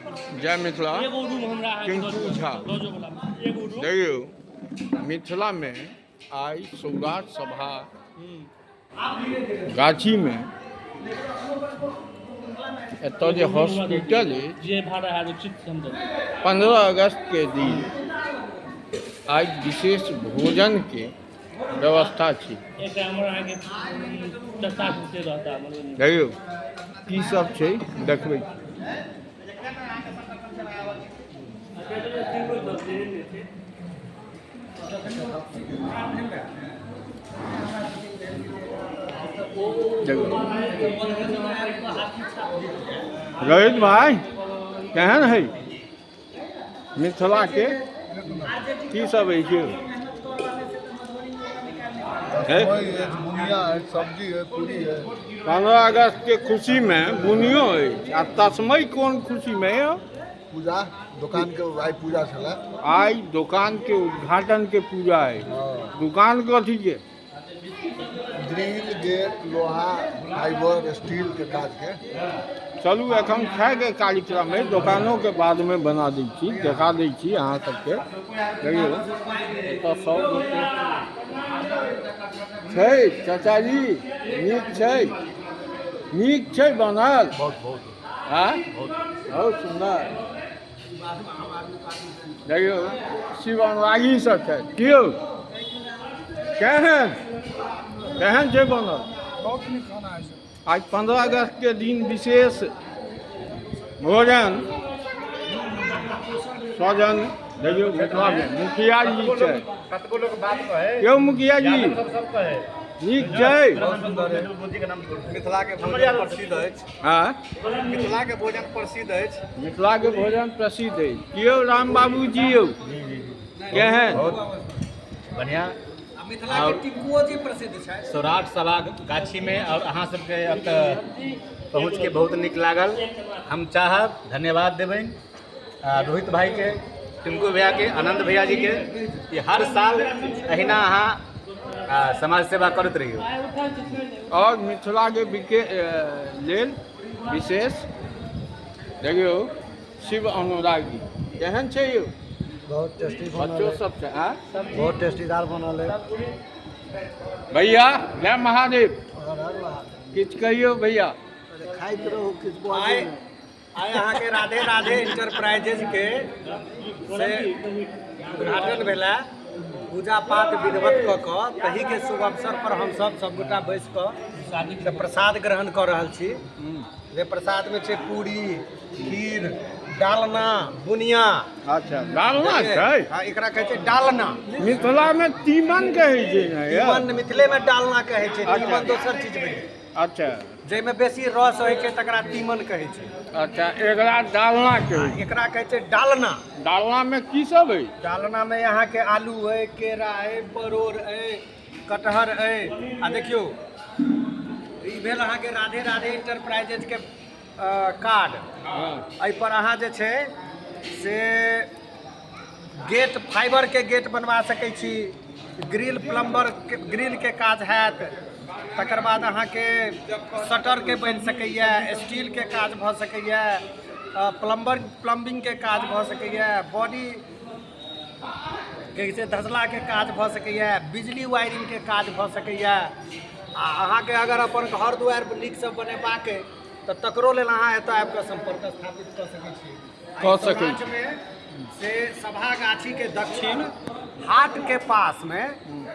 जय मिथिला। टिंकू झा। देखियौ, मिथिलामे आइ सौराठ सभा गाछीमे एतऽ जे हॉस्पिटल अछि, 15 अगस्तके दिन आइ विशेष भोजनके व्यवस्था छै। देखियौ की सब छै, देखबै छी। रोहित भाई, केहन है मिथिलाके की सब अछि? बुनिया है, सब्जी है, पूरी है। 15 अगस्त के खुशी में बुनियो अछि आ तस्मय कोन खुशी में यौ? पूजा, दुकान के आइ पूजा छलै। आइ दुकान के उद्घाटन के पूजा है। दुकान कथी के? ग्रिल, गेट, लोहा, फाइबर, स्टील के काज के। चलू, एखन खायके कार्यक्रम है, दोकानोके बादमे बना दै छी, देखा दै छी अहाँ सबके। देखियौ, एतऽ सब गोटे छै। चाचाजी, नीक छै? नीक छै बनल? बहुत बहुत। आँ, बहुत सुन्दर। देखियौ, शिव अनुरागी सब छै। कियौ, केहन केहन छै बनल? बहुत नीक खाना है। आज 15 अगस्त के दिन विशेष भोजन स्वजन। देखियौ, मिथिलामे मुखिया जी छै। कतबो लोक बात कहे। यौ मुखिया जी, सब कहे। नीक छै? मिथिला के भोजन प्रसिद्ध अछि। हँ। मिथिला के भोजन प्रसिद्ध अछि। मिथिलाके भोजन प्रसिद्ध अछि। कियौ राम बाबू जी, यौ केहन? बहुत बढ़िया। मिथिला के टिंकुओ जी प्रसिद्ध छै। सौराठ सभा गाछीमे और अहाँ सबके एतऽ पहुँचके बहुत नीक लागल। हम चाहब धन्यवाद देबनि रोहित भाईके, टिंकू भैयाके, आनंद भैया जीके कि हर साल अहिना अहाँ समाज सेवा करैत रहियौ। और मिथिलाके विके लेल विशेष। देखियौ, शिव अनुरागी केहन छै यौ? बहुत टेस्टी। बच्चो सब छै आ बहुत टेस्टीदार बनल है। भैया, जय महादेव। किछु कहियौ भैया। खाइत रहू, किछु। आइ आइ अहाँके राधे राधे इंटरप्राइजेज के से उद्घाटन भेला। पूजा पाठ विधिवत कऽ कऽ तहीके शुभ अवसर पर हमसभ सभगोटा बैस कऽ से प्रसाद ग्रहण कऽ रहल छी, जे प्रसादमे छै पूरी, खीर, डालना, बुनिया। अच्छा, डालना छै? हँ, एकरा कहै छै डालना। मिथिलामे तीमन कहै छै ने यौ? तीमन मिथिलेमे डालना कहै छै। तीमन दोसर चीज भेलै। जाहिमे बेसी रस होइ छै, तकरा तीमन कहै छै। अच्छा, एकरा डालना कहै छै। एकरा कहै छै डालना। डालनामे की सब अछि? डालनामे अहाँके आलू अइ, केरा अइ, परोड़ अइ, कटहर अइ। आ देखियौ, ई भेल अहाँके राधे राधे इंटरप्राइजेजके कार्ड। एहिपर अहाँ जे छै से गेट, फाइबरके गेट बनवा सकै छी, ग्रिल, प्लम्बर, ग्रिलके काज हैत। तकर बाद अहाँके शटरके बनि सकैए, स्टीलके काज भऽ सकैए, प्लम्बर, प्लम्बिंगके काज भऽ सकैए, बॉडी कहै छै धसलाके काज भऽ सकैए, बिजली वायरिंगके काज भऽ सकैए। आ अहाँके अगर अपन घर दुआरि नीकसँ बनेबाक अइ तऽ तकरो लेल अहाँ एतऽ आबि कऽ सम्पर्क स्थापित कऽ सकै छी। कऽ सकै छी। मे से सभा गाछीके दक्षिण हाटके पासमे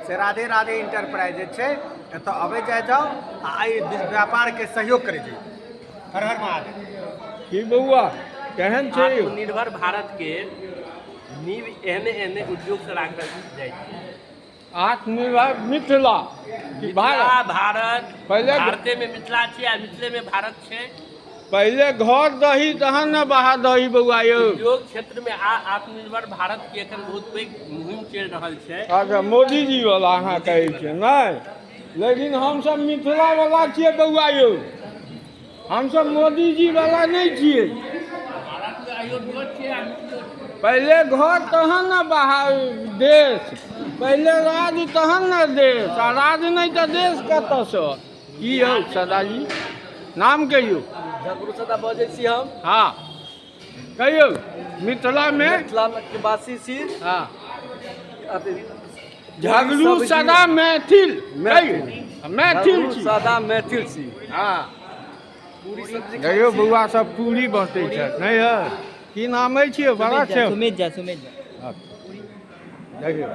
से राधे राधे इंटरप्राइजेज छै। एतऽ अबै जाइ जाउ आ एहि व्यापारके सहयोग करै जाउ। हर हर महादेव। की बौआ, केहन छै यौ? आत्मनिर्भर भारत के नींव एहने एहने उद्योग से राखल जाइ छै। आत्मनिर्भर मिथिला कि मिथिला? भारत? भारत। भारते में मिथिला छै आ मिथिले में भारत छै। पहिले घर दही तहन ने बाहर दही बौआ यौ। उद्योग क्षेत्र में आत्मनिर्भर भारत के एखन बहुत पैघ मुहिम चलि रहल छै। अच्छा, मोदीजी वाला अहाँ कहै छियै नहि, लेकिन हमसब मिथिला वाला छियै बौआ यौ। हमसब मोदीजी वाला नहि छियै। भारत में अयोध्यो छै आ मिथिलो छै। पहिले घर तहन ने बाहर देश, पहिले राज तहन ने देश, आ राज नहि तऽ देश कतऽसँ? की यौ सदाजी, नाम कहियौ। जगरू सदा बजै छी हम। कहियौ मिथिलामे। मिथिला के वासी छी। हँ। अथी, झगड़ू सब्जी- सदा मैथिल। मैथिल। कहियौ, मैथिल झगड़ू छी। सदा मैथिल छी। हँ। पूरी सब्जी। देखियौ, बौआ सब पूरी बँटै छथि। नहि यौ, की नाम अछि यौ? बड़ा छै। सुमित झा, सुमित झा। देखियौ,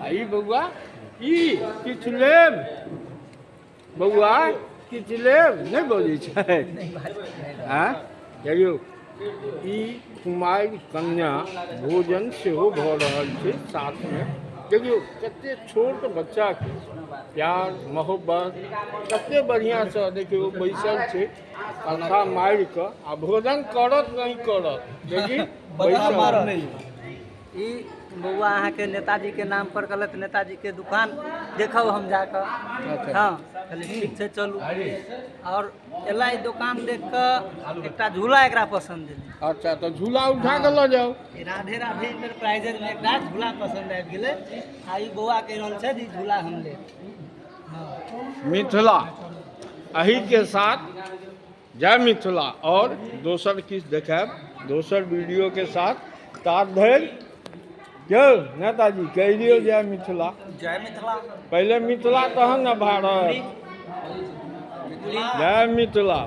आ ई बौआ, ई किछु लेब? बौआ, किछु लेब? नहि बजै छै। आँय, देखियौ, ई कुमारि कन्या भोजन सेहो भऽ रहल छै साथमे। देखियौ, कते छोट बच्चाके प्यार मोहब्बत कते बढ़िआँसँ। देखियौ, बैसल छै पंखा मारि कऽ आ भोजन करत नहि करत, लेकिन बैसल। ई बौआ अहाँके नेताजीके नाम पर कहलक, नेताजीके दुकान देखब हम जाकऽ। हँ, कहलियै ठीक छै, चलू। आओर एला ई दोकान देख कऽ एकटा झूला एकरा पसन्द एलै। अच्छा, तऽ झूला उठा कऽ लऽ जाउ। ई राधे राधे इंटरप्राइजेजमे एकटा झूला पसन्द आबि गेलै आ ई बौआ कहि रहल छै जे ई झूला हम लेब। हँ। मिथिला अही के साथ। जय मिथिला। और दोसर किछु देखायब दोसर वीडियो के साथ। ता धरि क्यों नेताजी कहि दियौ, जय मिथिला। जय मिथिला। पहिले मिथिला, तहन ने भारत। जय मिथिला।